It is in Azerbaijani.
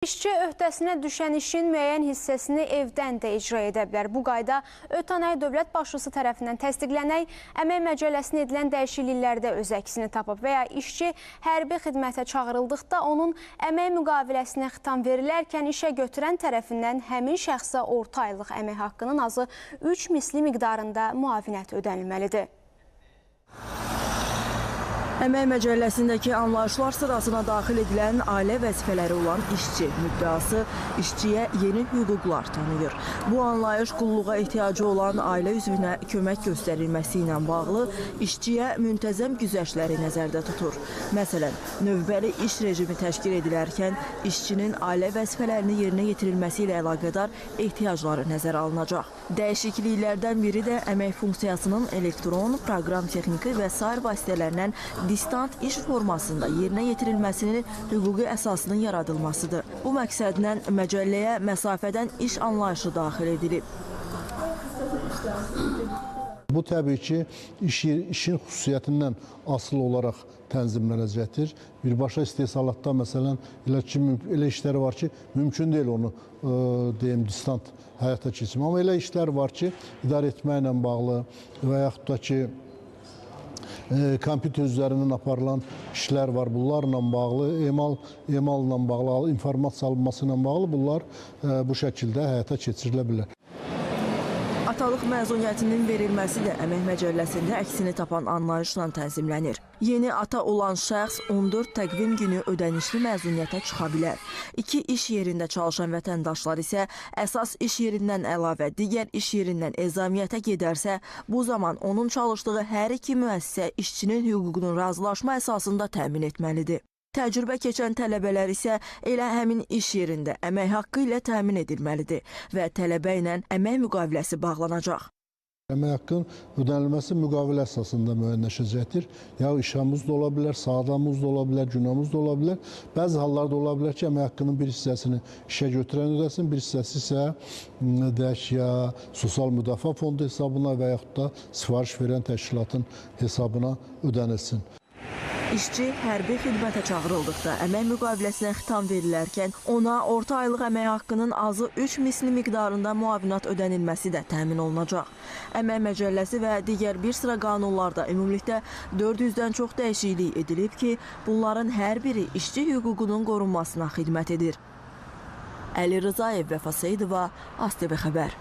İşçi öhdəsinə düşən işin müəyyən hissəsini evdən də icra edə bilər. Bu qayda ötən ay dövlət başçısı tərəfindən təsdiqlənək Əmək Məcəlləsinə edilən dəyişikliklərdə öz əksini tapıb və ya işçi hərbi xidmətə çağırıldıqda onun əmək müqaviləsinə xitam verilərkən işə götürən tərəfindən həmin şəxsə orta aylıq əmək haqqının azı 3 misli miqdarında müavinət ödənilməlidir. Əmək Məcəlləsindəki anlayışlar sırasına daxil edilən ailə vəzifələri olan işçi müddəası işçiyə yeni hüquqlar tanıyır. Bu anlayış qulluğa ehtiyacı olan ailə üzvünə kömək göstərilməsi ilə bağlı işçiyə müntəzəm güzəştləri nəzərdə tutur. Məsələn, növbəli iş rejimi təşkil edilərkən işçinin ailə vəzifələrini yerinə yetirilməsi ilə əlaqədar ehtiyacları nəzərə alınacaq. Dəyişikliklərdən biri də əmək funksiyasının elektron, proqram texniki və sair vasitələrlə distant iş formasında yerinə yetirilməsinin hüquqi əsasının yaradılmasıdır. Bu məqsədlə məcəlləyə məsafədən iş anlayışı daxil edilib. Bu təbii ki, işin xüsusiyyətindən asılı olaraq tənzimlənəcəkdir. Birbaşa istehsalatda məsələn, elə işlər var ki, mümkün deyil onu deyim, distant həyata keçirmək. Amma elə işlər var ki, idarə etməklə bağlı və yaxud da ki, kompüter üzərindən aparılan işlər var. Bunlarla bağlı, emalla bağlı, informasiya alınması ilə bağlı bunlar bu şəkildə həyata keçirilə bilər. Atalıq məzuniyyətinin verilməsi də Əmək Məcəlləsində əksini tapan anlayışla tənzimlənir. Yeni ata olan şəxs 14 təqvim günü ödənişli məzuniyyətə çıxa bilər. İki iş yerində çalışan vətəndaşlar isə əsas iş yerindən əlavə digər iş yerindən ezamiyyətə gedərsə, bu zaman onun çalışdığı hər iki müəssisə işçinin hüququnu razılaşma əsasında təmin etməlidir. Təcrübə keçən tələbələr isə elə həmin iş yerində əmək haqqı ilə təmin edilməlidir və tələbə ilə əmək müqaviləsi bağlanacaq. Əmək haqqının ödənilməsi müqavilə əsasında müəyyənləşəcəkdir. Ya işamız da ola bilər, saatımız da ola bilər, günahımız da ola bilər. Bəzi hallarda ola bilər ki, əmək haqqının bir hissəsini işə götürən ödəsin, bir hissəsi isə deyək ya Sosial Müdafiə Fondu hesabına və yaxud da sifariş verən təşkilatın hesabına ödənilsin. İşçi hərbi xidmətə çağırıldıqda əmək müqaviləsinə xitam verilərkən ona orta aylıq əmək haqqının azı 3 misli miqdarında müavinat ödənilməsi də təmin olunacaq. Əmək Məcəlləsi və digər bir sıra qanunlarda ümumilikdə 400-dən çox dəyişiklik edilib ki, bunların hər biri işçi hüququnun qorunmasına xidmət edir. Əli Rızayev, Vəfa Seyidova, ASTV Xəbər.